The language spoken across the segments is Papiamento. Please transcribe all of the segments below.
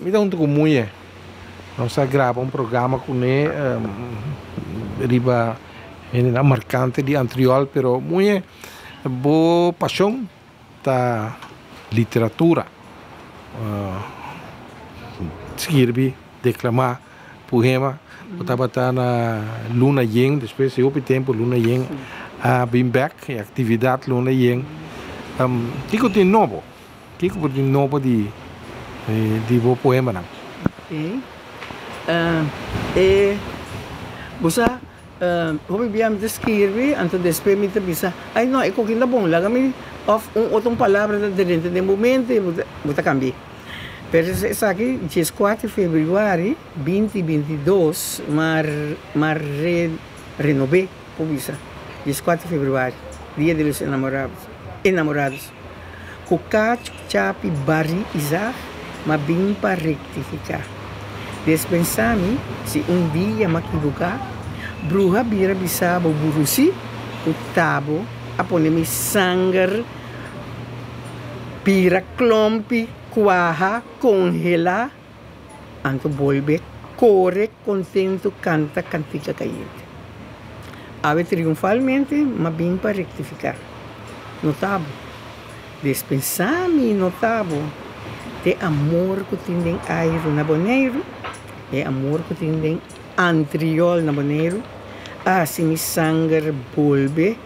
Mi ta hunto ku Muye. Nos a graba un programa kuné riba hendenan markante di Antriol, pero Muye, bo pashon ta literatura. Skirbi, deklamá poema. Bo tabata na Luna Yen, despues di hopi tempu Luna Yen a bin bèk, e aktividat Luna Yen. Kiko tin nobo? Kiko bo tin nobo di di bo poemanan? Ok. E bo sa hopi bia mi ta skirbi anto despues mi ta bisa ay no e koki ta bon laga mi of un otro un palabra ta drenta den bo mente bo ta bo ta kambia. Pero esaki dieskuater februari binti 22 m'a m'a renob'é por bisa dieskuater februari dia de los enamorados enamorados. Ku kachu, chapi, barí i zag, m'a bin pa rektifiká. Despensá mi si un dia m'a kibuká, bruha bira bisa bo burusí ku tabo a pone mi sanger bira klompi, kuaha, konhelá, anto bolbe kore kontentu kanta kantika kayente. Awe triunfalmente m'a bin pa rektifiká. No ta bo. Despensá mi no ta bo. T'e amor ku tin den airu na Boneiru, e amor ku tin den Antriol na Boneiru, a hasi mi sanger bolbe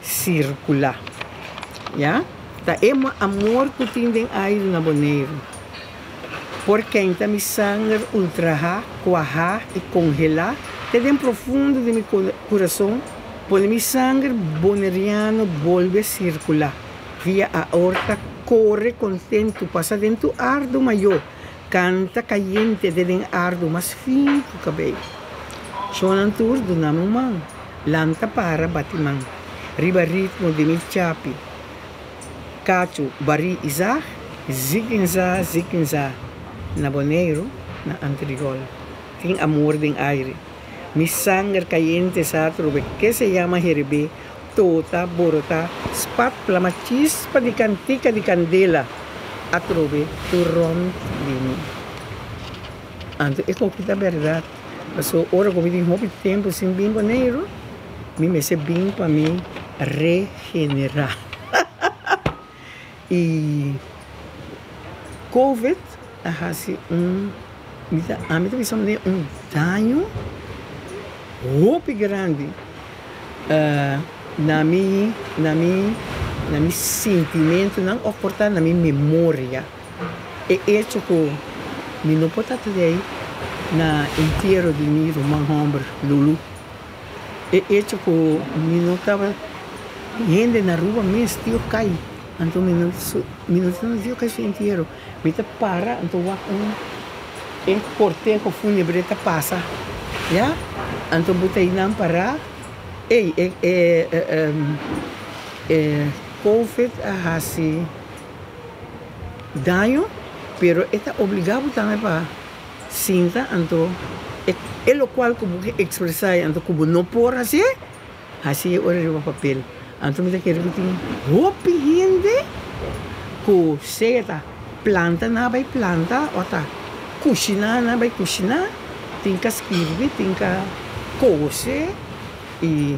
sirkulá. Ya, ta e amor ku tin den airu na Boneiru. Por kenta mi sanger ultrahá, kuahá i konhelá te den profundo di mi kurason, pone mi sanger boneriano bolbe sirkulá via aorta, kore kontentu pasa den tu ardu mayó, kanta kayente te den ardu mas fin ku kabei. Shonnan tur duna mi un man, lanta para bati man riba ritmo di mi chapi. Kachu, Barí i Zag, Zikinza, Zikinza, na Boneiru, na Antrigol. Tin amor den aire. Mi sanger kayente sa atrobe ke se yama herebé, tota, borotá, spat, plama chispa di kantika di kandela atrobe tur rònt di mi. Anto e koki ta bèrdat, pasobra ora ku mi tin hopi tempu sin bin Boneiru, mi mester bin pa mi regenerá. I Covid a hasi un, mi ta, ami ta bisa manera un daño hopi grandi na mi, na mi, na mi sintimentunan òf por ta na mi memoria. E echo ku mi no por ta today na entiero di mi ruman hòmber Lulu. E echo ku mi no tabata hende na Aruba mes tio kai anto mi no mi no ta na tio kai su entiero mi ta para anto wak un e korteho fúnebre ta pasa ya anto bo ta einan para ey e e e covid a hasi daño pero e ta obliga bo tambe pa Sinta anto e e lokual ku bo ke ekspresá i anto ku bo no por hasié, hasié ora riba papel. Anto mi ta kere ku tin hopi hende ku sea ta planta nan bai planta o ta kushiná nan bai kushiná, tin ka skirbi, tin ka kose i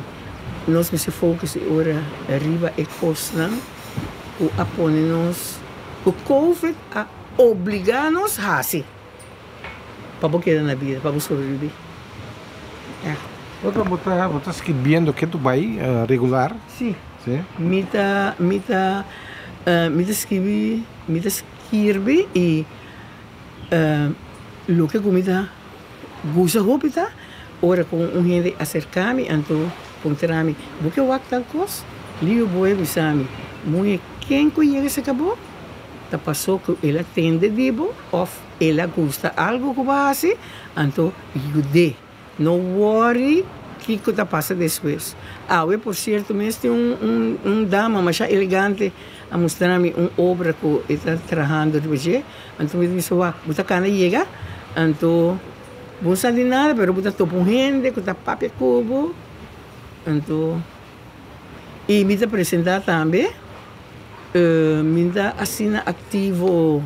nos mester focus e ora riba e kosnan ku a pone nos ku covid a Obligá nos hasi pa bo keda na bida, pa bo sobrebibí. Ya. Bo ta, bo ta, bo ta skirbiendo ke tu bai regular? Sí. Sí? Mi ta, mi ta. Mi ta skibi, mi ta skirbi i loke ku mi ta gusta hopi ta ora ku un hende aserká mi anto puntra mi, Bo ke wak tal kos? Liu bo e bisa mi, Muhé, ken ku yega serka bo ta pasó ku el a tende di bo òf el a gusta algu ku bo a hasi, anto yud'é. No worry kiko ta pasa despues. Awe por cierto mes tin un un un dama masha elegante a mustra mi un obra cu e ta trahando riba dje. Anto mi ta bisa wak bo ta cana yega anto bo no sa di nada pero bo ta topa un hende cu ta papia cu bo anto y mi ta presenta tambe mi ta asina activo.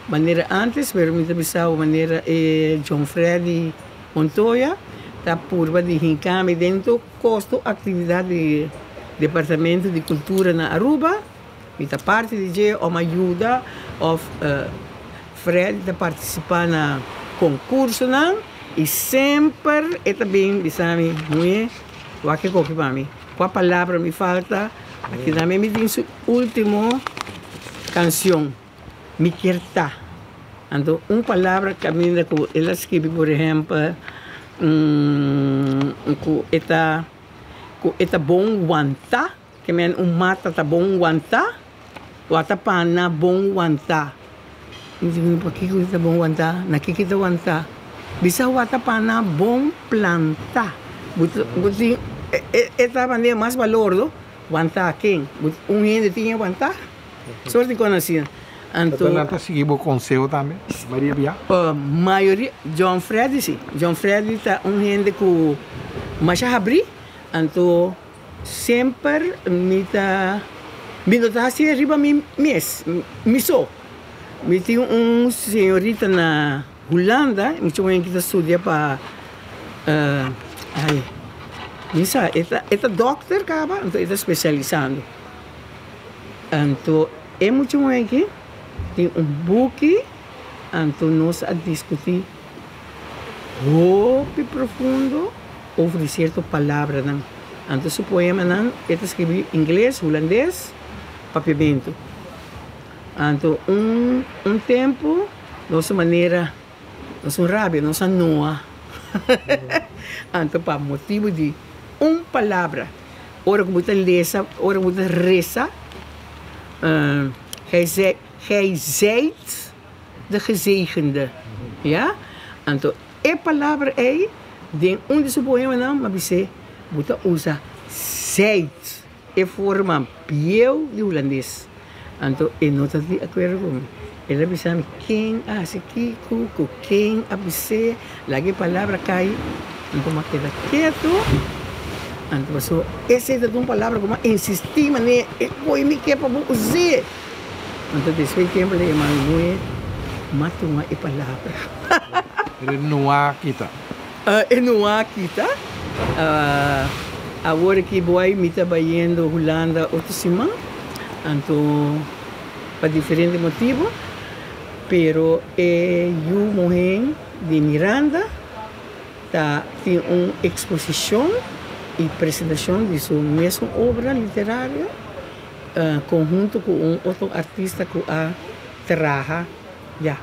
Manera antes, pero mi ta bisa bo manera e John Freddy Montoya ta purba di hinca mi den tur cos, tur actividad di Departamento di Cultura na Aruba. Mi ta parti di dje of mi a yuda of Freddy ta participa na concursonan y semper e ta bin bisa mi, Muhé, wak e koki pa mi, cua palabra mi falta? Aki tambe mi tin su ultimo cancion. Mi kier ta. Anto un palabra kaminda ku el a skibi por ehèmpel ku e ta ku e ta bon wantá, ke men un mata ta bon wantá, wata pana bon wantá. Mi di pakiko e ta bon wantá? Na kiko e ta wantá? Bisa wata pana bon plantá. Bo ta bo tin e ta manera mas balor no, wantá ken? Un hende tin e wantá? Sort di konosí. Anto. Nan ta sigui bo konseho tambe, Maria Bia? Mayoria, John Freddy si. John Freddy ta un hende ku masha habrí, anto semper mi ta, mi no ta hasi riba mi mes, mi so. Mi tin un señorita na Hulanda, mucha muhé ki ta studia pa, ai, mi sa, e ta, e ta dòkter kaba, anto e ta spesialisando. Anto e mucha muhé aki tin un buki, anto nos a diskutí hopi profundo over di sierto palabranan. Anto su poemanan e ta skribí ingles, hulandes, papiamentu. Anto un un tempu nos manera nos un rabia, nos a noa. Anto pa motibu di un palabra. Ora ku bo ta lesa, ora ku bo ta resa, Gij zij, gij zijt de gezegende. Ya? Anto e palabra ei den un di su poemanan m'a bis'é bo ta usa zijt, e forma bieu di hulandes. Anto e no ta di akuerdo ku mi. El a bisa mi ken a hasi kiko, ku ken a bis'é, laga e palabra kai. Anto mi a keda ketu. Anto pasobra esei ta un palabra ku mi a insistí manera e koe mi ke pa bo us'é. Anto despues di tempu el a yama mi muhé, mi a tuma e palabra. Pero e no a kita. E no a kita. Awor ki boy mi ta bayendo Hulanda otro siman, anto pa diferente motibo, pero e yu muhé di Miranda ta tin un exposicion y presentacion di su mesun obra literario conhunto cu un otro artista cu a traha ya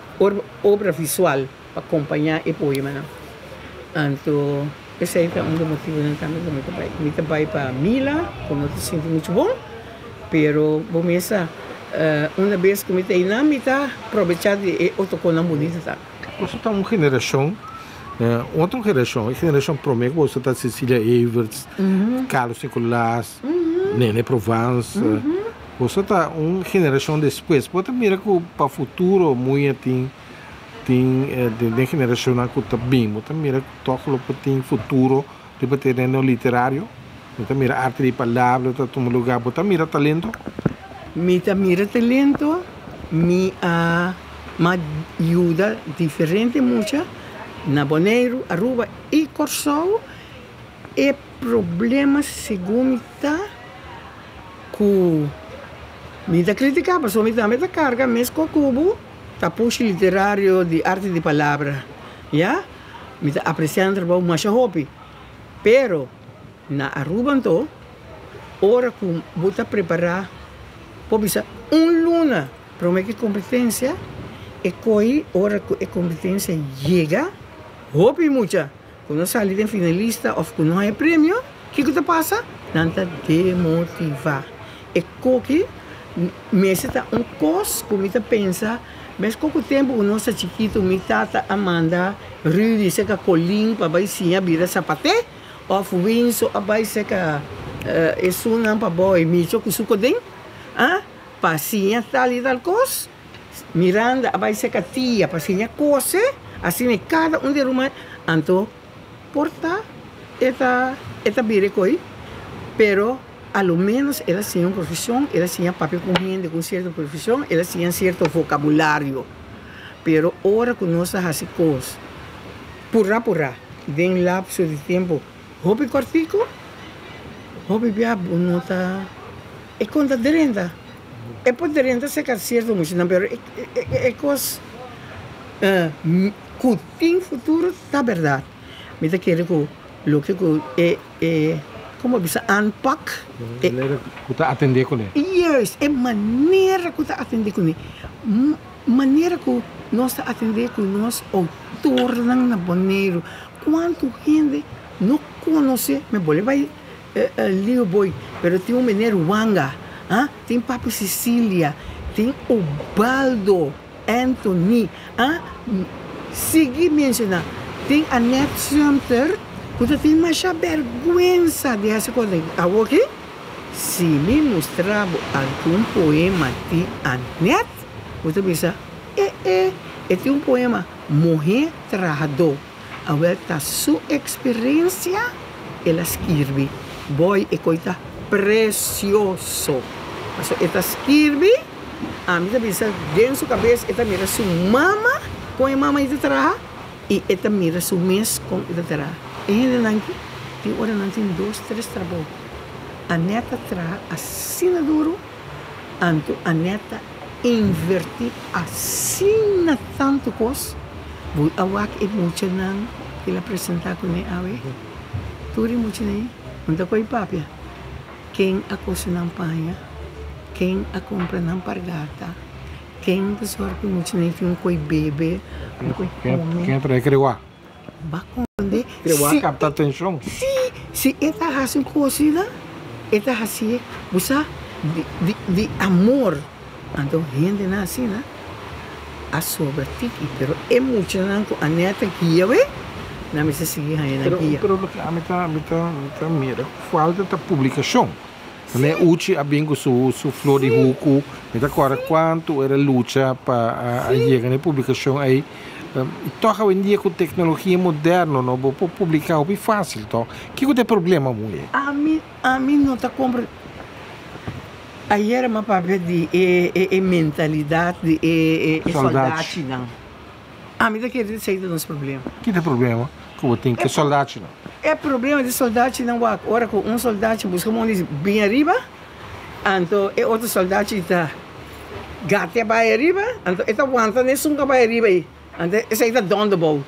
obra visual. Pa kompañá e poemanan. Anto esei ta un di e motibunan tambe ku mi ta bai. Mi ta bai pa Mila, ku no ta sinti muchu bon, pero bo mes sa, una bes ku mi ta einan mi ta probechá di e otro konan bunita tambe. Boso ta un generashon, un otro generashon, e generashon promé ku boso ta Cecilia Everts, Carlos Nicolaas, Nene Provence, boso ta un generashon despues. Bo ta mira ku pa futuro muy a tin. Tin den generashonnan ku ta bin, bo ta mira ku tòg lo por tin futuro riba tereno literario? Bo ta mira arte di palabra ta tuma lugá? Bo ta mira talento? Mi ta mira talento, mi a m'a yuda diferente mucha na Boneiru, Aruba i Kòrsou. E problema segun mi ta ku mi ta kritiká pasobra mi tambe ta karga mes ku kubu. Tapushi literario di arte di palabra, ya. Mi ta aprecia nan trabou masha hopi. Pero na Aruba anto, ora cu bo ta prepara Por bisa un luna promé ku e kompetensia, e kohe ora ku e kompetensia yega, hopi mucha ku no sali den finalista òf ku no haña premio, kiko ta pasa? Nan ta demotivá. E koki mester ta un kos ku mi ta pensa, mes koko tempu ku nos ta chikitu mi tata a manda Rudy serka Colin pa bai siña bira sapaté, òf Winso a bai serka esunnan pa bòi Micho ku su koden, ah, pa siña tal i tal kos. Miranda a bai serka tia pa siña kose, asina kada un di e ruman, anto por ta e ta e ta bira e koi, pero a lo menos el a siña un profesion, el a siña papia ku hende ku un sierto profesion, el a siña sierto vokabulario. Pero ora ku nos a hasi kos purá purá den lapso di tempu hopi kòrtiku, hopi bia bo no ta e konta drenta. E por drenta serka sierto muchanan pero e kos ku tin futuro ta bèrdat. Mi ta kere ku loke ku e e komo bisa aanpak e manera ku ta atendé kuné. Juist, e manera ku ta atendé kuné. Manera ku nos ta atendé ku nos outornan na Boneiru. Kuantu hende no konosé, mi bolbe bai Leo Boy, pero tin un meneer Wanga, ah, tin Papi Cecilia, tin Ubaldo Anthony, ah, sigui menshoná, tin Annette Sumter ku ta tin masha bèrgwensa di hasi kos aki. Awoki, si mi mustra bo algun poema di Annette, bo ta bisa, e e, e tin un poema, Muhé Trahadó. Awel ta su eksperensia el a skirbi. Boy e koi ta presioso. Pasobra e ta skirbi, ami ta bisa den su kabes e ta mira su mama kon e mama ei ta traha i e ta mira su mes kon e ta traha. E hendenan aki tin ora nan tin dos tres trabou. Anette ta traha asina duru, anto Anette ta inverti asina tantu kos. Bo a wak e muchanan ku el a presentá kuné awe? Tur e muchanan ei no ta ko'i papia. Ken a kose nan paña? Ken a kumpra nan pargata? Ken ta sòru ku e muchanan ei tin un ko'i bebe, un ko'i kome? Ken a trae krewa? Ba komprendé Krewa a kapta atenshon. Si, si e ta hasi un kos asina, e ta hasié, bo sa, di di di amor. Anto hendenan asina a sobra tiki, pero e muchanan ku Anette guia we, nan mester sigui haña nan guia. Pero loke ami ta mi ta mi ta mira ku falta ta publikashon. Manera Uchi a bin ku su su flor di huku, mi ta kòrda kuantu era lucha pa a yega na e publikashon ei. I tòg awendia ku teknologia moderno no bo por publiká hopi fásil tòg. Kiko ta e problema muhé? Ami ami no ta kompra. Ayer mi a papia di e e mentalidat di e e soldachinan. Ami ta kere esei ta nos problema. Ki ta e problema ku bo tin ku e soldachinan? E problema di soldachinan wak ora ku un soldachi buska mondi bin ariba, anto e otro soldachi ta gatia bai ariba, anto e ta wanta nesun ka bai ariba ei, anto esei ta dòndebou.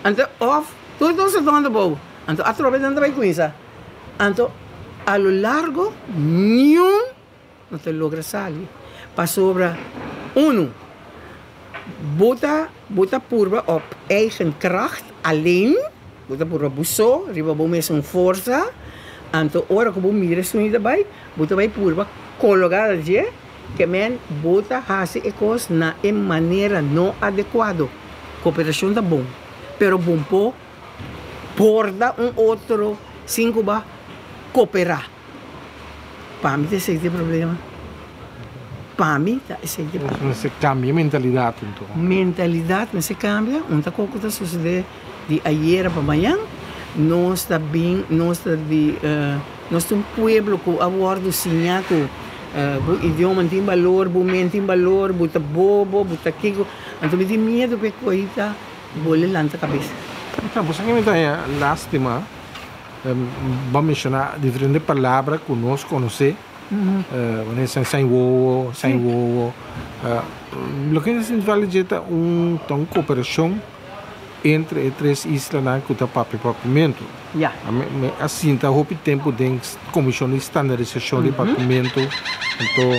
Anto òf tur dos ta dòndebou, anto atrobe nan ta bai kuminsa. Anto a lo largo niun no ta logra sali pasobra unu bo ta bo ta purba op eigen kracht alleen bo ta purba bo so riba bo mesun forsa anto ora ku bo mira esun ta bai bo ta bai purba kologa na dje ke men bo ta hasi e kos na e manera no adekuado koperashon ta bon pero bon por Borda un otro sin cu ba coopera. Pa mi ta esey ta e problema. Pa mi ta esey ta e problema. Mester cambia e mentalidad anto. Mentalidad mester cambia. Un ta coco ta sucede di ayera pa mañan. Nos ta bin, nos ta di, nos ta un pueblo cu a wordo siña cu bo idioma tin balor, bo men tin balor, bo ta bobo, bo ta kico. Anto mi tin miedo pa e coita. Bole lanta kabes. Ta bo sa ke mi ta haña lastima? Bo a menshoná diferente palabra ku nos konosé, manera san san wowo, san wowo. Loke ta sinti falta dje ta un ta un koperashon. Entre e tres islanan ku ta papia papiamentu. Mi mi a sinta hopi tempu den komishon di standarisashon di papiamentu. Anto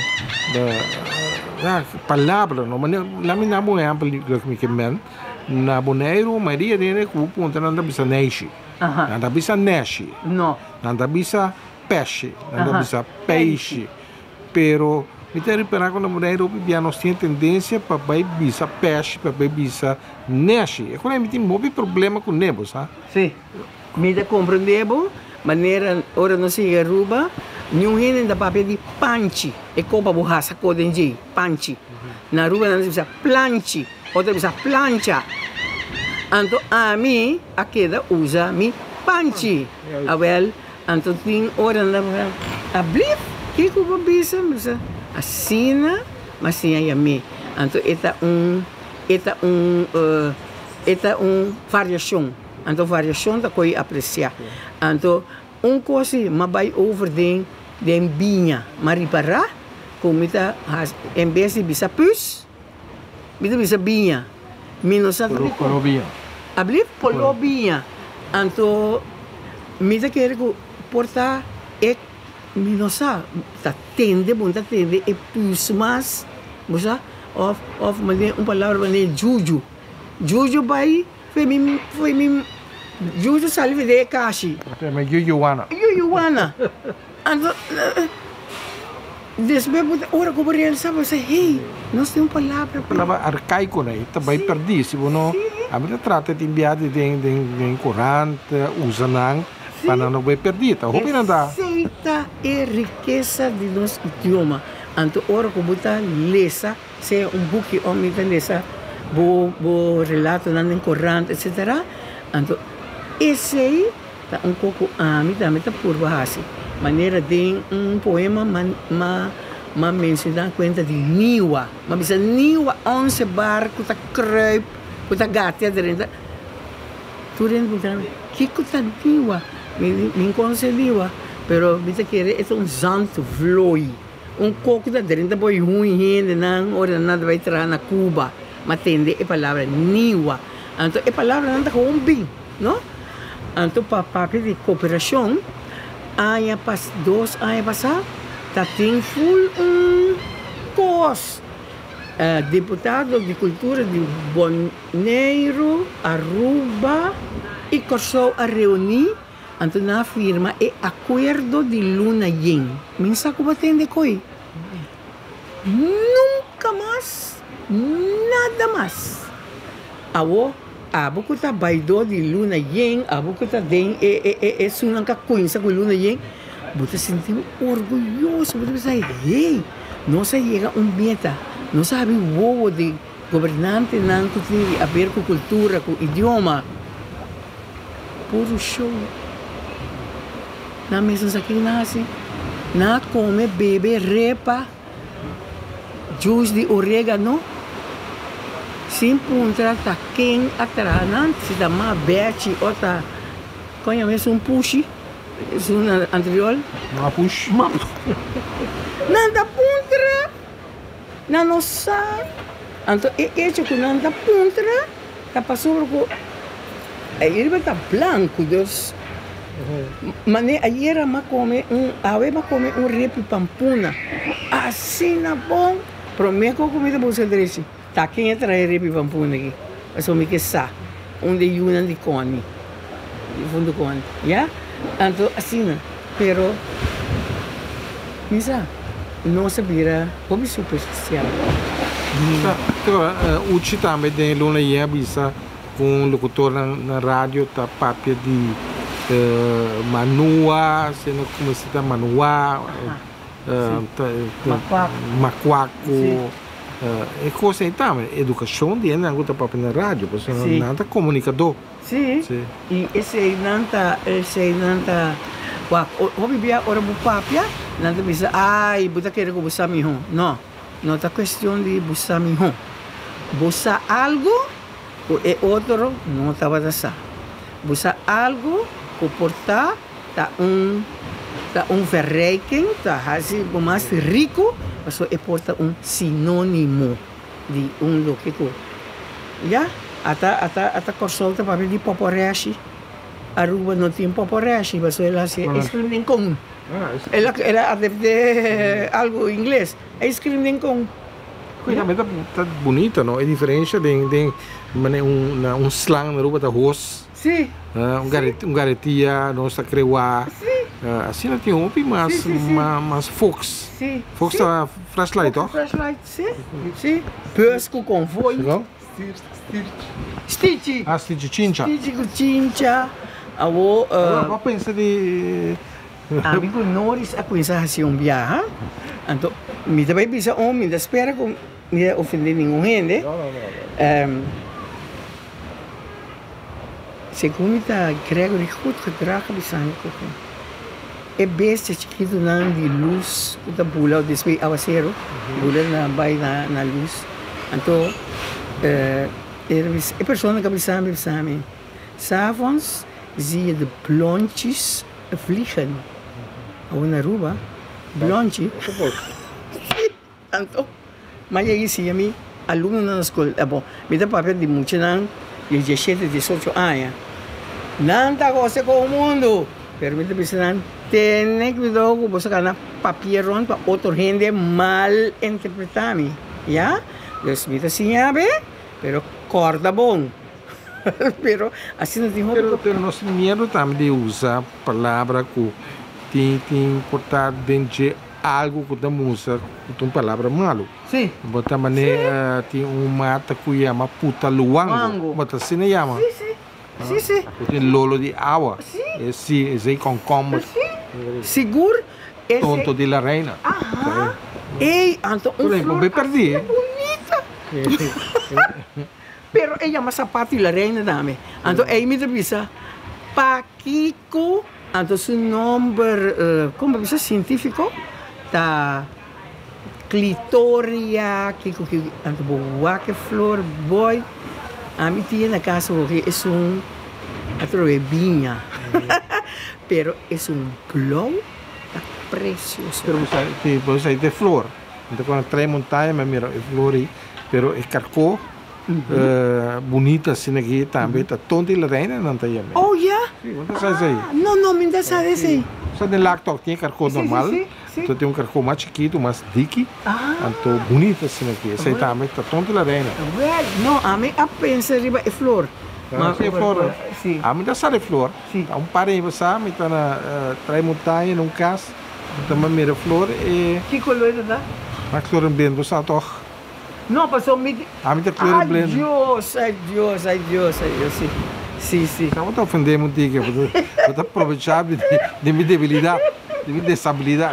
ya palabra no manera laat mi daba un ehèmpel di loke mi ke men. Na Boneiru mayoria di hende ku bo puntra nan ta bisa neishi. Nan ta bisa nèshi. Nan ta bisa pèshi. Nan ta bisa peishi. Pero mi ta ripará ku na Boneiru hopi bia nos tin e tendensia pa bai bisa pèshi, pa bai bisa nèshi. E kos mi tin hopi problema ku ne, bo sa. Sí, mi ta komprendé bo. Manera ora nos yega Aruba, niun hende no ta papia di panchi, e kopa bo hasa ko den dje, panchi. Na Aruba nan ta bisa planchi, otro ta bisa plancha. Anto ami a keda usa mi panchi. Awèl. Anto tin ora nan ta bisa, Ablief, kiko bo bisa? Mi bisa, Asina mi a siña yam'é. Anto e ta un, e ta un, e ta un variashon. Anto variashon ta ko'i apresiá. Anto un kos si mi a bai over den den biña, mi a ripará ku mi ta hasi, en bes di bisa pus, mi ta bisa biña. Mi no sa ta dikon. Koló biña. Ablief? Koló biña. Anto mi ta kere ku por ta e mi no sa ta tende bo ta tende e pus mas bo sa of of manera un palabra manera juju. Juju bai fo'i mi fo'i mi juju sali for di e kashi. Yuyuwana. Yuyuwana. Anto despues bo ta ora ku bo realisa bo sa hey nos tin un palabra. Palabra arkaiko na e ta bai pèrdí si bo no ami ta trata di bia di den den korant usa nan pa nan no bai pèrdí ta hopi nan ta. Esei ta e rikesa di nos idioma anto ora ku bo ta lesa sea un buki òf mi ta lesa bo bo relatonan den korant etsetera anto esei. Ta un kos ku ami tambe ta purba hasi. Manera den un poema m'a m'a menshoná kuenta di Niwa. M'a bisa Niwa onse bar ku ta kruip, ku ta gatia drenta. Tur hende puntra mi, kiko ta Niwa? Mi di, mi konosé Niwa, pero mi ta kere e ta un zandvloei. Un kos ku ta drenta bo i hui hendenan ora nan ta bai traha na Cuba. M'a tende e palabra Niwa. Anto e palabranan ta gewoon bin. No? Anto pa papia di koperashon, aña pas dos aña pasá ta tin ful un kos. Diputado di kultura di Boneiru, Aruba i Kòrsou a reuní, anto nan a firma e akuerdo di luna yen. Mi sa ku bo a tende koi. Nunka mas, nada mas. Awo abo ku ta baidó di luna yen, abo ku ta den e e e esunnan ku a kuinsa ku luna yen, bo ta sinti bo orguyoso, bo ta bisa, hey, nos a yega un meta, nos a habri wowo di gobernantenan ku tin di aber ku kultura, ku idioma. Puru show. Nan mes no sa kiko nan hasi. Nan a kome, bebe, repa. Juice di oregano sin puntra ta ken a traha nan, si ta ma Bechi o ta kon yama esun pushi, esun anterior. Ma push. Ma Nan ta puntra, nan no sa, anto e echo ku nan ta puntra ta pasobra ku e yerba ta blanku dus. Mane ayera m'a come un, awe m'a come un repi pampuna asina bon. Prome cu cu mi ta busca drechi ta ken a trae repi pampuna aki, pasobra mi ke sa un di yunan di Connie, di Fundo Connie, ya. Anto asina, pero mi sa nos a bira hopi superficial. Uchi tambe den luna yen a bisa. Con locutornan na radio ta papia di manua, siendo como si ta manua, macuaco, e cos ey tambe. Educacion di hendenan cu ta papia na radio, pasobra nan ta comunicador. Si, y esey nan ta, esey nan ta, wak, hopi bia ora bo papia, nan ta bisa, ay, bo ta kere cu bo sa miho. No, no ta cuestion di bo sa miho. Bo sa algo. Ku e otro no tabata sa. Bo sa algu ku por ta ta un ta un verrijking, ta hasi bo mas riku, pasobra e por ta un sinonimo di un loke ku ya. Ata ata ata Kòrsou ta papia di poporeshi. Aruba no tin poporeshi pasobra el a hasi ice cream den kon. El a el a adepte algu ingles. Ice cream den kon. Oye tambe ta ta bunita no e diferensha den den manera un na un slang na Aruba ta hos. Si. Un gare un garetia nos ta krewa. Si. Asina tin hopi mas Si si si. mas foks. Si. Foks ta flashlight toch? Flashlight si si. Bus ku konvoi. Stichi. Ah, stichi chincha. Stichi ku chincha. Awo. Bo a pensa di. Ami ku Noris a kuminsá hasi un biaha. Anto mi ta bai bisa un, mi ta spera ku mi ta ofendé ningun hende. Segun mi ta Gregory goed gedrag a bisa mi ku e bestia chikitunan di lus ku ta bula despues di awaseru, bula na bai na lus. Anto e persona ku a bisa mi, bisa mi, S'avonds zie je de blondjes vliegen. Awo na Aruba, blondje. Anto, ma yega i siña mi alumnonan na skol, bon, mi ta papia di muchanan di diesshete, diesocho aña. Nan ta gosa ku mundu, pero mi ta bisa nan, tene kuidou ku boso ka na papia rònt pa otro hende mal interpretá mi, ya? Dus mi ta siña be, pero kòrda bon. Pero asina tin hopi. Pero nos tin miedu tambe di usa palabra ku tin tin por ta den dje algu ku ta mustra ku ta un palabra malu. Sí. Bo ta manera tin un mata ku yama putaluango. Bo ta asina yama? Sí, sí. Sí, sí. Ku tin lolo di awa. Sí. Sí, esei kònkòmber. Sí. Sigur ese. Tonto di la reina. Aha. Ey, anto un flor asina bunita. Pero e yama sapato di la reina tambe. Anto ey mi ta bisa, Pakiko? Anto su nomber, como bo bisa, cientifico ta Clitoria kiko kiko. Anto bo wak e flor boy. Ami tin na cas hopi esun atrobe biña. Pero esun blou ta precioso. Pero bo sa e flor. Mi ta cuando trae montaña mi a mira e flor ey. Pero e carco bunita asina aki tambe ta tonto y la reina nan ta yama. Oh ya? Si, bo ta sa esey? No, no, mi no ta sa esey. Sa den laak tok tin e carco normal, anto tin un carco mas chikito, mas diki, anto bunita asina aki. Esey tambe ta tonto y la reina. Wel, no, ami a pensa riba e flor. Si, e flor. Ami ta sa di flor. Un par di aña pasa mi ta na trae montaña na un cas, mi ta mira flor e. Ki color e ta ta? Mas kleur blind bo sa toch? No, paso mi di. Ami ta kleur blind. Ay Dios, ay Dios, ay Dios, ay Dios, si, si, si. Sa bo ta ofende mi un tiki, bo ta probecha di mi debilidad, di mi desabilidad.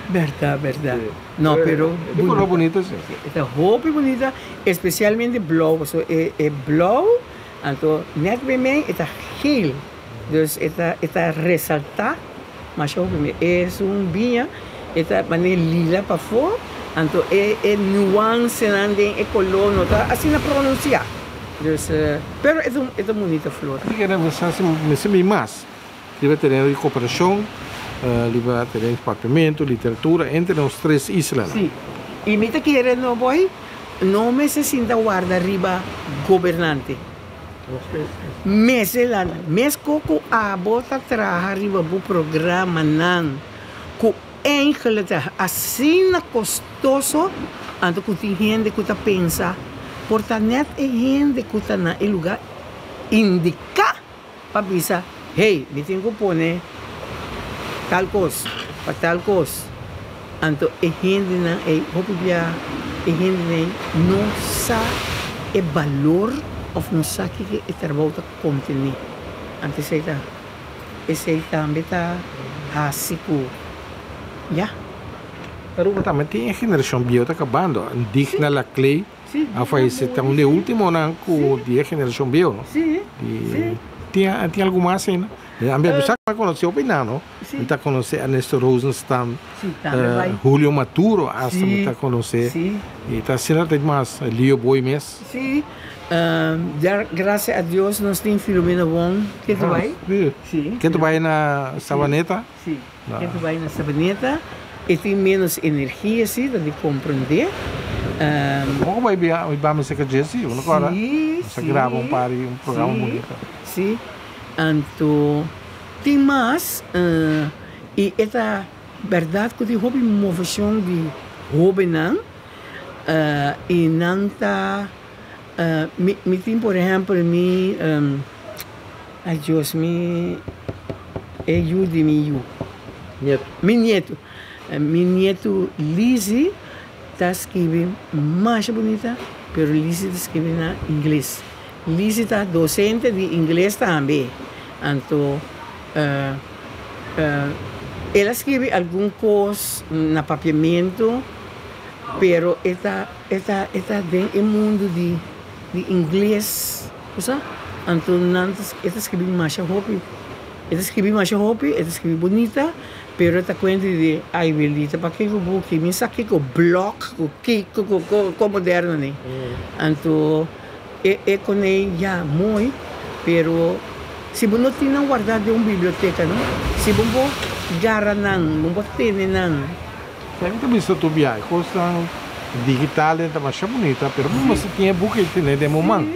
Berdad, berdad. No, pero. E color bunita si. E ta hopi bunita, especialmente blou, paso e blou, anto net bij mij e ta geel. Dus e ta e ta resaltá masha hopi mi. Esun biña e ta manera lila pafó, anto e e nuansenan den e koló no ta asina pronunsiá. Dus, pero e ta un e ta un bunita flor. Así ke nos hasi mester bin mas riba tereno di koperashon, riba tereno di papiamentu, literatura entre nos tres islanan. Sí, i mi ta kere no boy no mester sinta warda riba gobernante. Mester lanta. Mesco cu abo ta traha riba bo programanan cu eigenlijk ta asina costoso, anto cu tin hende cu ta pensa por ta net e hende cu ta na e lugar indica pa bisa, hey, mi tin cu pone tal cos pa tal cos. Anto e hendenan ei, hopi bia e hendenan ei no sa e balor of no sa kiko e trabou ta kontené. Anto esei ta, esei tambe ta hasi ku ya. Aruba tambe tin e generashon bieu ta kabando. Digna Laclay a fayesé, ta un di e ultimonan ku di e generashon bieu, no? Tin tin algun mas ainda? Mi a bisa ku mi a konosé hopi nan, no? Mi ta konosé Ernesto Rosenstam, Julio Maduro asta mi ta konosé. I ta asina ta mas Leo Boy mes. Sí, gracia a Dios nos tin Filomena Wong ke ta bai. Ke ta bai na Sabaneta. Sí, ke ta bai na Sabaneta. E tin menos energia, sí, ta di komprendé. Kon bai bia bai mi seka Jesse, uno kora? Sí, Nos a graba un par di un programa bunita. Sí. Anto tin mas i e ta bèrdat ku tin hopi moveshon di hóbennan i nan ta mi mi tin por ehèmpel mi ay Dios mi e yu di mi yu. Nietu. Mi nietu. Mi nietu Lizzy ta skibi masha bunita pero Lizzy ta skibi na ingles. Lizzy ta docente di ingles tambe anto el a skibi algun cos na papiamento pero e ta e ta e ta den e mundo di di ingles bo sa anto nan ta e ta skibi masha hopi e ta skibi masha hopi e ta skibi bunita. Pero ta cuenta di ay Wilita pakico buki mi sa kico blog cu kico cu cu moderno ni anto e e cone ya mooi pero si bo no tin nan warda den un biblioteca no si bo por gara nan bo por tene nan. Sa mi ta bisa tur biaha e cosnan digital ta masha bunita pero bo mester tin e buki tene den bo man.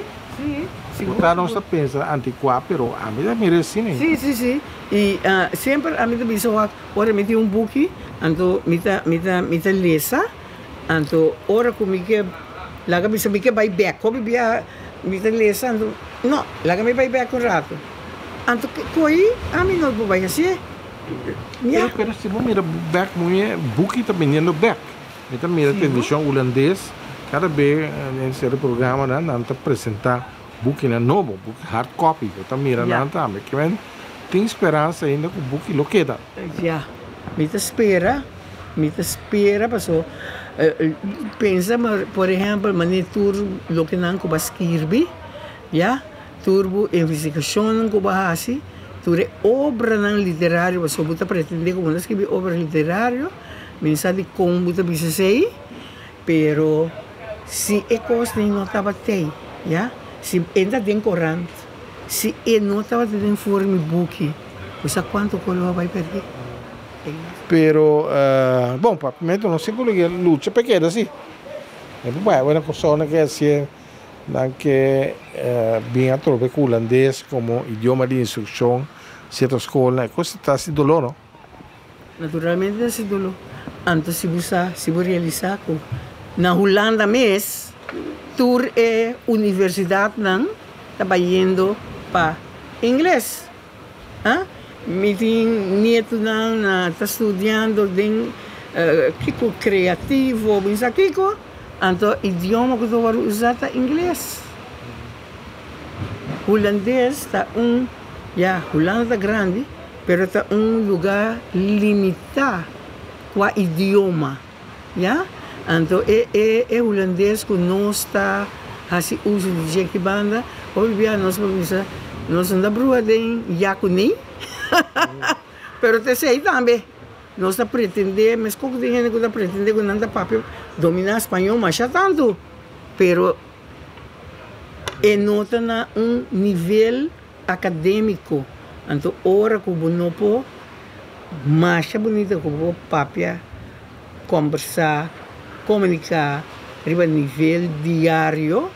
Bo ta nos ta pensa anticuá pero ami ta mira asina. Sí sí sí i semper ami ta bisa wak ora mi tin un buki anto mi ta mi ta mi ta lesa anto ora ku mi ke laga bisa mi ke bai bek hopi bia mi ta lesa anto no laga mi bai bek un rato anto ko'i ami no por bai hasié ya. Pero si bo mira bek muy buki ta biniendo bek. Mi ta mira televishon hulandes, kada be den sierto programanan nan ta presenta bukinan nobo, buki hard copy, bo ta mira nan tambe. Ke men tin speransa ainda ku buki lo keda. Ya, mi ta spera, mi ta spera paso pensa por ehempel manera tur loke nan ku bo a skirbi, ya, tur bo investigashonnan ku bo a hasi, tur e obranan literario, pasobra bo ta pretende ku bo no ta skirbi obra literario. Mi sa di kon bo ta bisa esei, pero si e kosnan no tabat'ei, ya, si e ta den korant, si e no tabata den forma di buki, bo sa kuantu kos lo a bai pèrdí? Pero, bon, papiamentu no siempre lo lucha pa e keda así. E por bai wena persona ke hasié nan ke bin atrobe ku hulandes komo idioma di instrukshon sierto skolnan, e kos ta hasi doló, no? Naturalmente ta hasi doló. Anto si bo sa, si bo realisá ku na Hulanda mes tur e universidatnan ta bayendo pa ingles. Ha? Mi tin nietunan na ta studiando den kiko kreativo, mi sa kiko, anto idioma ku ta wòrdu usá ta ingles. Hulandes ta un, ya, Hulanda ta grandi. Pero ta un lugá limitá kua idioma, ya. Anto e e e hulandes ku nos ta hasi uso di dje aki banda, hopi bia nos por bisa nos no ta bruha den ya kuné, pero ta esei tambe. Nos ta pretendé, meskos ku tin hende ku ta pretendé ku nan ta papia dominá spañó masha tantu, pero e no ta na un nivel. Akadémiko, anto ora ku bo no por masha bunita ku bo papia, kombersá, komuniká riba nivel diario,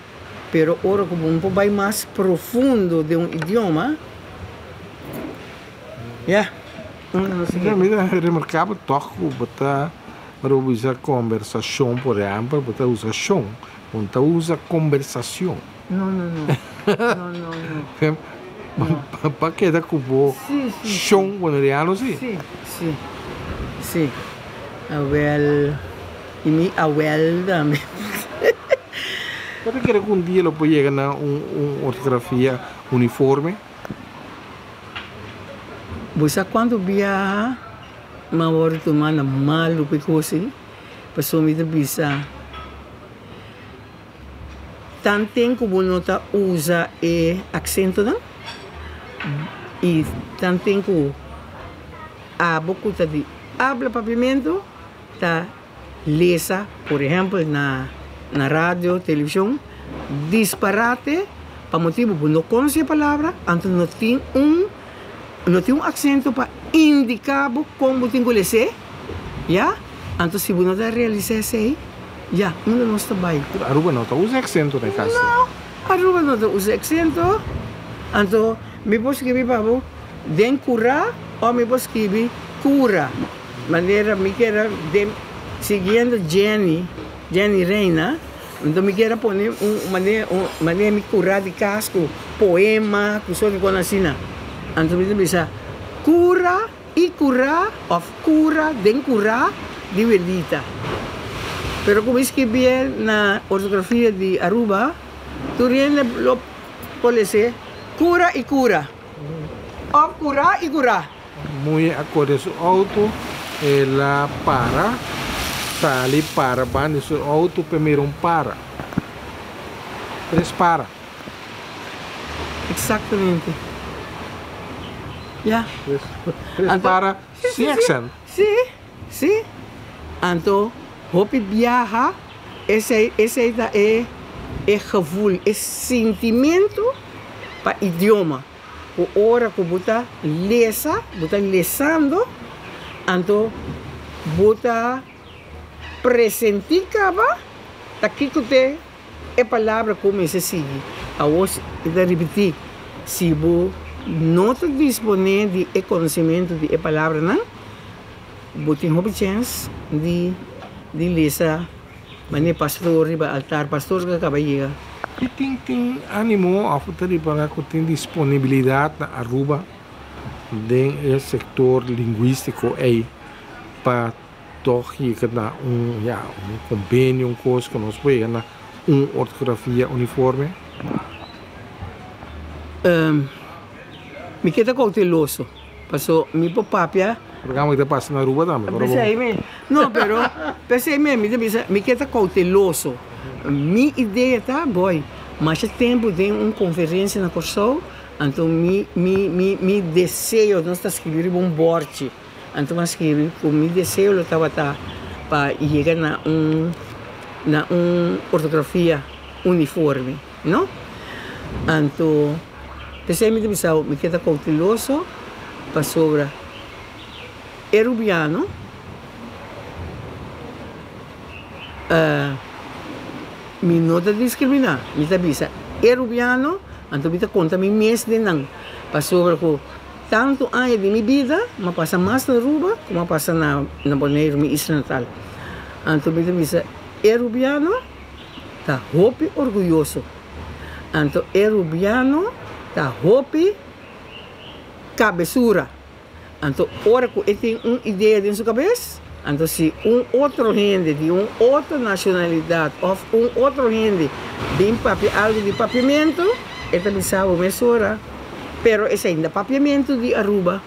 pero ora ku bo no por bai mas profundo den un idioma, ya, un no sigui. Mi ta remarkabel tòg ku bo ta ora bo bisa kombersashon por ehèmpel bo ta usa shon, bo no ta usa kombersashon. No, no, no. No, no, no. Pa keda ku bo shon boneriano si? Si, si. Si. Awel, i mi awel tambe. Bo ta kere ku un dia lo por yega na un ortografia uniforme? Bo sa kuantu biaha mi a wòrdu tuma na malu ku e kos ei? Pasobra mi ta bisa. Tanten ku bo no ta usa e aksentonan i tanten ku abo ku ta di abla papiamentu ta lesa, por ehèmpel na na radio, televishon, disparate pa motibu bo no konosé e palabra, anto no tin un no tin un aksento pa indiká bo kon bo tin ku les'é, ya. Anto si bo no ta realisá esei. Ya, unda nos ta bai? Pero Aruba no ta usa aksento na e kas. No, Aruba no ta usa aksento. Anto mi por skibi pa bo den kurá òf mi por skibi kura. Manera mi kier a den siguiendo Jenny, Jenny Reina, anto mi kier a pone un manera un manera mi kurá di kas ku poema ku sort di kos asina. Anto mi ta bisa kura i kurá òf kura den kurá di welita. Pero ku mi skibié na ortografia di Aruba tur hende lo por lese kura i kura òf kurá i kurá. Muhé a kore su outo, el a para, sali para banda di su outo p'e mira un para. Tres para. Exactamente. Ya. Tres para sin accent. Sí, sí. Anto hopi biaha esei esei ta e e gevoel, e sintimento pa idioma. Ku ora ku bo ta lesa, bo ta lesando, anto bo ta presentí kaba ta kiko te e palabra ku mester sigui. Awor mi ta ripití, si bo no ta disponé di e konosementu di e palabranan, bo tin hopi chèns di di lesa manera pastor riba altar, pastor ku a kaba yega. I tin tin animo of ta ripará ku tin disponibilidat na Aruba den e sektor lingwístiko ei pa tòg yega na un, ya, un kombenio, un kos ku nos por yega na un ortografia uniforme? Mi ke ta kouteloso, paso mi por papia. Programa ki ta pasa na Aruba tambe, ora bo. P'esei mi, no, pero p'esei mi, mi ta bisa, mi ke ta kouteloso. Mi idea ta, boy, masha tempu den un konferensia na Kòrsou, anto mi, mi, mi, mi deseo, nos ta skribi riba un bòrchi. Anto mi a skirbi ku mi deseo lo tabata pa yega na un na un ortografia uniforme, no? Anto p'esei mi ta bisa bo mi keda kouteloso pasobra e rubiano mi no ta diskriminá, mi ta bisa e rubiano anto mi ta konta mi mes den nan pasobra ku Tantu aña di mi bida m'a pasa mas na Aruba ku m'a pasa na na Boneiru, mi isla natal. Anto mi ta bisa e Arubiano ta hopi orguyoso. Anto e Arubiano ta hopi kabesura. Anto ora ku e tin un idea den su kabes, anto si un otro hende di un otro nashonalidat òf un otro hende bin papia algu di papiamentu, e ta bisa bo mesora. Pero esei no ta papiamentu di Aruba.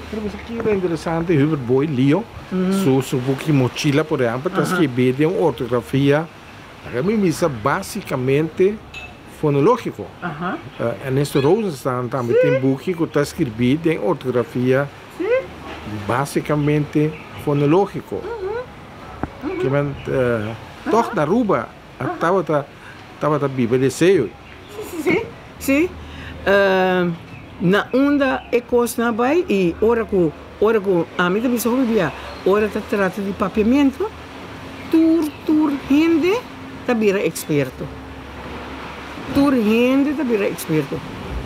Pero bo sa kiko ta interesante, Hubert Boy Leo su su buki Mochila por ehempel ta skibí den un ortografia laga mi bisa básicamente fonologico. Ernesto Rosenstein tambe tin buki ku ta skirbí den ortografia básicamente fonologico. Kimen tòg na Aruba a tabata tabata biba deseo. Si, si, si, si. Na unda e kosnan a bai i ora ku, ora ku ami ta bisa hopi bia, ora ta trata di papiamentu, tur, tur hende ta bira eksperto. Tur hende ta bira eksperto.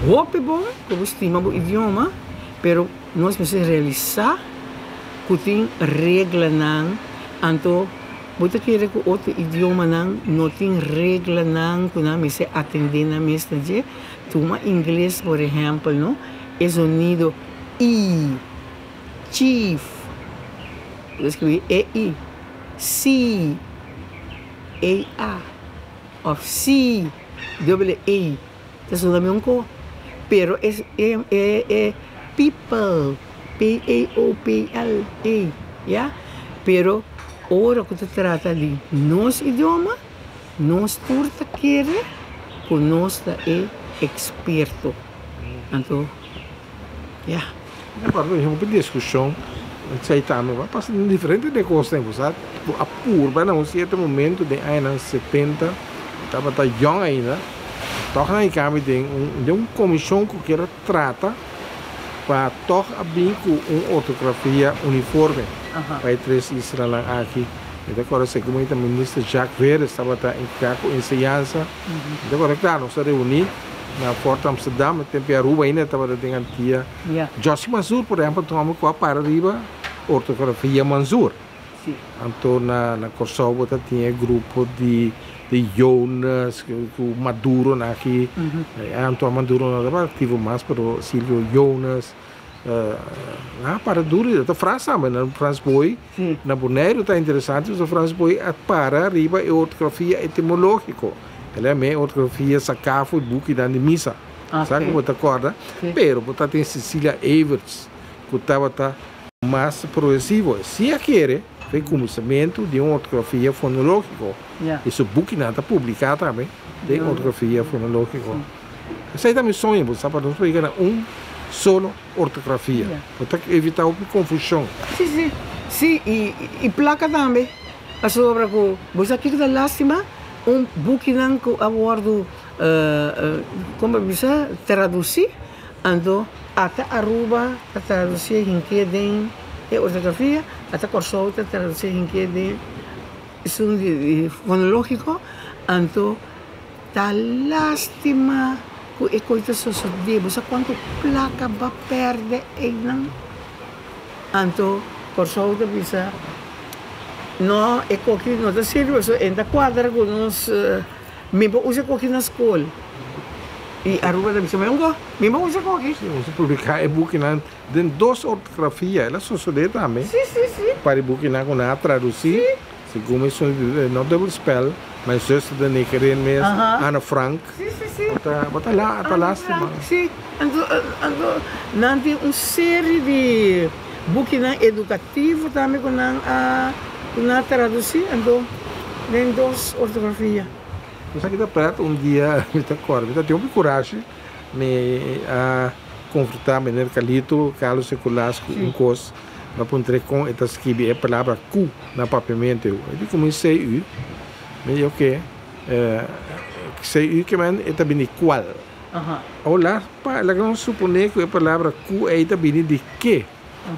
Hopi bon ku bo stima bo idioma, pero nos mester realisá ku tin reglanan, anto. Bo ta kere ku otro idiomanan no tin reglanan ku nan mester atendé nan mes na dje? Tuma ingles por ehèmpel, no? E zonido i, chief, bo ta skribí e i, si, e a, òf si, doble e, ta sona mi un ko. Pero e e e people, p e o p l e, ya? Pero Ora ku ta trata di nos idioma, nos tur ta kere ku nos ta e eksperto. Anto, ya. Mi acuerdo tin hopi discusion esey tambe a pasa den diferente de cosnan bo sa bo a purba na un cierto momento den añanan 70 tabata yong ainda tog nan a cambia den un den un comision cu kier a trata pa tog a bin cu un ortografia uniforme pa e tres islanan aki. Mi ta kòrda segun mi ta Minister Jacques Veeris tabata enkargá ku enseñansa. Mi ta kòrda kla nos a reuní na Fort Amsterdam, e tempu Aruba ainda tabata den Antia. Jossy Mansur por ehèmpel ta un hòmber ku a para riba ortografia Mansur. Anto na Kòrsou bo ta tin e grupo di Jonas ku Maduro nan aki. Antoine Maduro no tabata aktivo mas pero Silvio Jonas. Nan a para duro i ta Frans tambe, Frans Booi. Na Boneiru ta interesante pasobra Frans Booi a para riba e ortografia etimológiko. El a yam'é ortografia saká for di bukinan di misa. Sa ku bo ta kòrda? Pero bo ta tin Cecilia Everts ku tabata mas progresivo. Si a kere for e kuminsamentu di un ortografia fonológiko. I su bukinan ta publiká tambe den ortografia fonológiko. Esei ta mi soño, bo sa, pa nos por yega na un solo ortografia. Bo ta evita hopi confusion. Si, si. Si, y y placa tambe. Pasobra cu bo sa kico ta lastima? Un bukinan cu a wordo como bo bisa traduci, anto ata Aruba ta traduci hinke den e ortografia, ata Corsou ta traduci hinke den esun di fonologico, anto Ta lastima ku e kos ta sosodé. Bo sa kuantu plaka bo a pèrdè einan? Anto Kòrsou ta bisa, No, e koki no ta sirbi pasobra e no ta kuadra ku nos. Mi por usa e koki na skol. I Aruba ta bisa, Mehor mi por usa e koki. Si, nos a publiká e bukinan den dos ortografia. El a sosodé tambe. Si, si, si. Un par di bukinan ku nan a tradusí. Segun mi su no dubbel spel, mijn zuster de negerin mes, Anne Frank. Si, si, si. Bo ta la, ta lastima. Si, anto, anto nan tin un serie di bukinan edukativo tambe ku nan a, ku nan a tradusí, anto den dos ortografia. Nos aki ta pret un dia mi ta kòrda, mi ta tin hopi kurashi, mi a konfrontá meneer Carlito Carlos Seculas ku un kos. Mi a puntr'é kon e ta skibi e palabra ku na papiamentu. E di ku mi cu. Mi di oke, cu ke men e ta bini di kual. Awor laga nos suponé ku e palabra ku ei ta bini di ke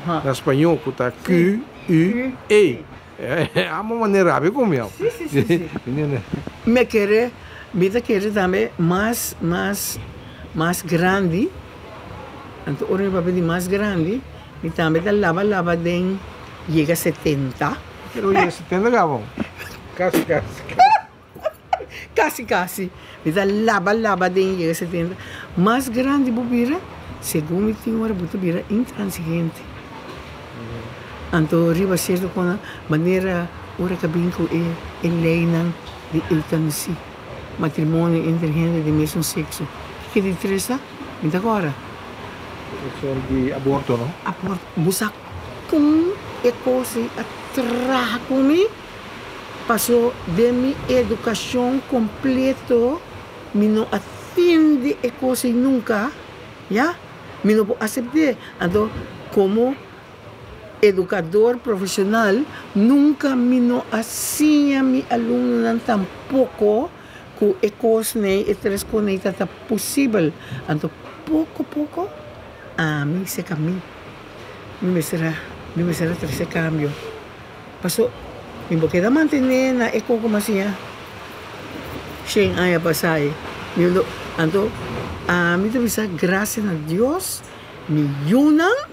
na spañó ku ta q u e. Amo manera rabia ku mi. Mi a kere, mi ta kere tambe mas, mas, mas grandi. Anto ora mi papia di mas grandi. Mi tambe ta laba laba den yega 70. Pero yega 70 cabo? Casi casi. Casi casi. Mi ta laba laba den yega 70. Mas grandi bo bira, segun mi tin ora bo ta bira intransigente. Anto riba cierto cona manera ora ta bin cu e e leynan di eutanasie, matrimonio entre hende di mesun sexo. Kiko di tres ta? Mi ta kòrda. Cuestion di aborto, no? Aborto. Bo sa kon e kos ei a traha ku mi? Paso den mi edukashon kompleto mi no a tende e kos ei nunka, ya. Mi no por asept'é. Anto komo edukador profeshonal nunka mi no a siña mi alumnonan tampoko. Ku e kosnan, e tres kosnan ta ta posibel. Anto poko poko ami seka mi, mi mester a, mi mester a trese kambio. Paso mi bo keda mantené na e koko mas siña shen aña pasá ei. Mi lo, anto ami ta bisa grasia na Dios mi yunan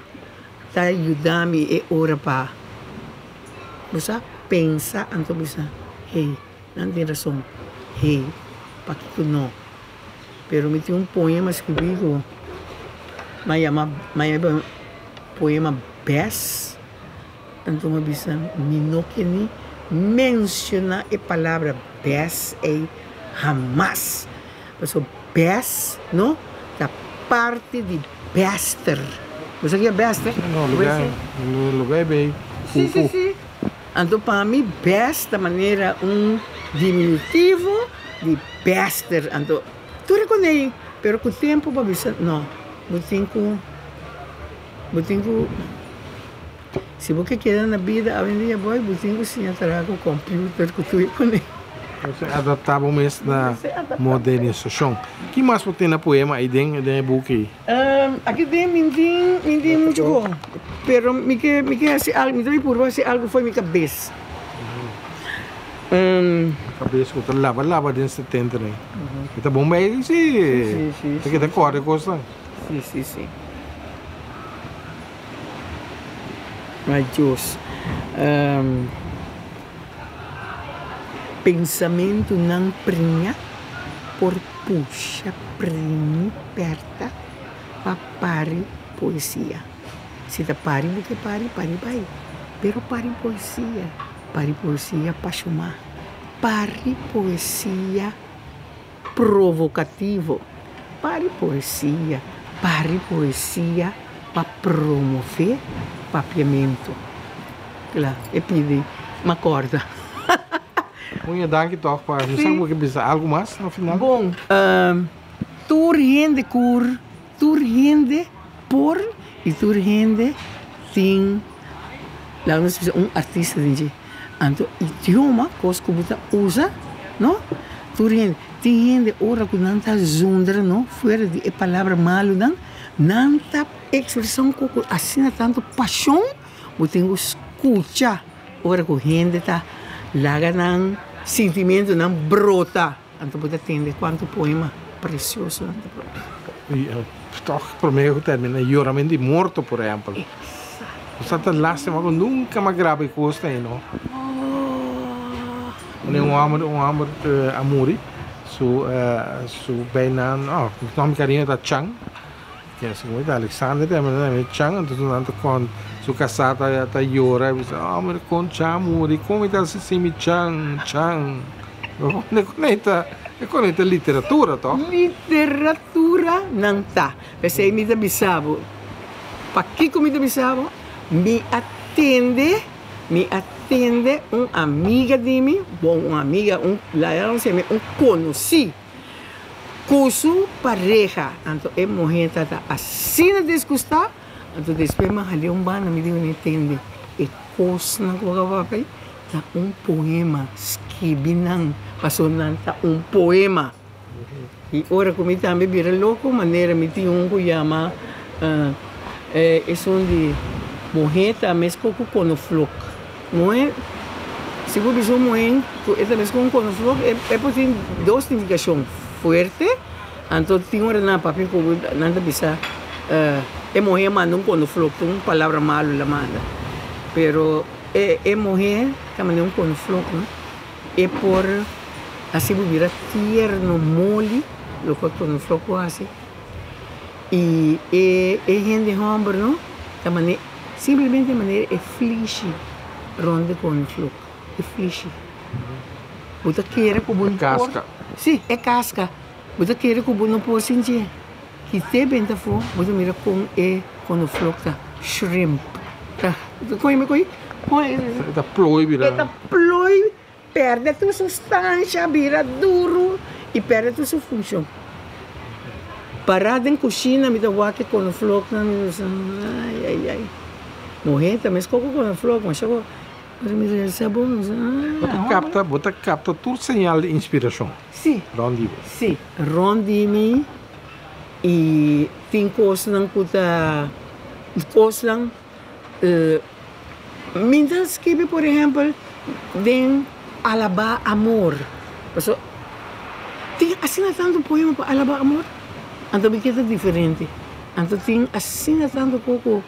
ta yuda mi e ora pa bo sa pensa anto bisa hey. Nan tin rason. Hey, pakiko no? Pero mi tin un poema skibí ku mi a yama, mi a yama poema Bes. Anto mi a bisa mi no ke ni menshoná e palabra bes ei hamas. Pasobra bes, no, ta parti di bester. Bo sa kiko bester? No, lugá, lugá e bei. Sí, sí, sí. Anto pa mi best ta manera un diminutivo di bester. Anto tur e konei, pero ku tempu bo a bisa no, bo tin ku, bo tin ku, si bo ke keda na bida awendia boy, bo tin ku siña traha ku computer ku tur e konei. Bo adapta bo mes na modernisashon. Ki mas bo tin na poema ei den e buki? Aki den mi tin mi tin muchu ko, pero mi ke mi ke hasi algu, mi ta purba hasi algu for mi kabes. Kabes ku ta laba laba den setenta nan. E ta bon bai si. Si, si, Ta keda kòrda e kosnan. Si, si, si. Ay Dios. Pensamentunan priña por pusha primi pèrta pa pari poesia. Si ta pari bo ke pari, pari bai. Pero pari poesia, pari poesia pashomá, pari poesia provokativo, pari poesia, pari poesia pa promové papiamentu. Kla, e pidi, m'a kòrda. Muña danki tòg pa mi sa ku bo ke bisa algu mas na final. Bon, tur hende kur, tur hende por i tur hende tin, laga nos bisa un artista den dje. Anto idioma kos ku bo ta usa no tur hende tin hende ora ku nan ta zundra no fuera di e palabra malunan nan ta ekspresa un kos ku asina tantu pashon bo tin ku skucha ora ku hende ta laga nan sintimentunan brota anto bo ta tende kuantu poema presioso nan ta brota. I tòg promé ku termina yoramentu di morto por ehèmpel. Bo ta lastima ku nunka m'a graba e kos ei no. Wanneer un hòmber un hòmber a muri su su beinan no su nòmber kariño ta Chan ke segun mi ta Alexander ta yama Chan entonces nan ta kon su kasá ta ta yora i bisa hòmber kon Chan a muri kon mi ta hasi sin mi Chan Chan e konekta literatura tòg. Literatura nan ta. P'esei mi ta bisa bo. Pakiko mi ta bisa bo? Mi a tende, mi a tende un amiga di mi, bon un amiga, un laga nos yama un konosí, ku su pareha. Anto e muhé ta ta asina disgustá, anto despues mi a hal'é un banda, mi di mi tende e kosnan ku bo a papia ta un poema, skibi nan, pasobra nan ta un poema. I ora ku mi tambe bira loko, manera mi tin un ku yama esun di muhé ta meskos ku konoflok. Muhé, si bo bisa un muhé ku e ta meskos ku un konoflok, e por tin dos nifikashon, fuerte, anto tin ora nan a papia ku bo, nan ta bisa e muhé a manda un konoflok, ta un palabra malu el a manda, pero e muhé ta manda un konoflok, no. E por hasi bo bira tierno, moli, loke konoflok por hasi. I e e hende hòmber no ta mane simplemente manera e flishi rònt di konoflok, e flishi. Bo ta kere ku bo no por. E kaska. Si, e kaska. Bo ta kere ku bo no por sintié. Kite benta afó, bo ta mira kon e konoflok ta shrimp. Ta kon mi koe? E ta plooi bira. E ta plooi, pèrdè tur su stansha, bira duru i pèrdè tur su funshon. Pará den kushina mi ta wak e konofloknan, mi ta bisa, ai ai ai. Muhé ta meskos ku konoflok, masha bo. Bo ta kapta, bo ta kapta tur señal di inspirashon. Sí. Rònt di bo. Sí, rònt di mi i tin kosnan ku ta kosnan mi ta skibi por ehèmpel den alabá amor pasobra tin asina tantu poema pa alabá amor anto mi ke ta diferente anto tin asina tantu koko.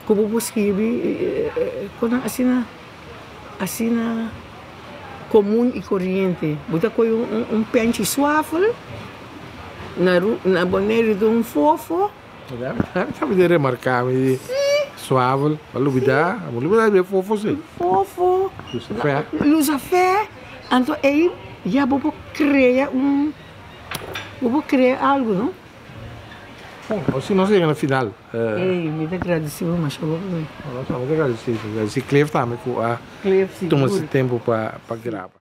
Ku bo por skirbi kosnan asina asina komun i koriente. Bo ta kohe un penchi swafel na na Boneiru ta un fofo. Tabata di remarká mi di swafel a lubidá a lubidá di fofo si. Fofo. Lusafè. Lusafè anto ei ya bo por krea un bo por krea algu no. Bon, si nos yega na final. Ey, mi ta gradisi bo masha hopi mi. Nos tambe ta gradisi. Gradisi Cliff tambe ku a tuma su tempu pa graba.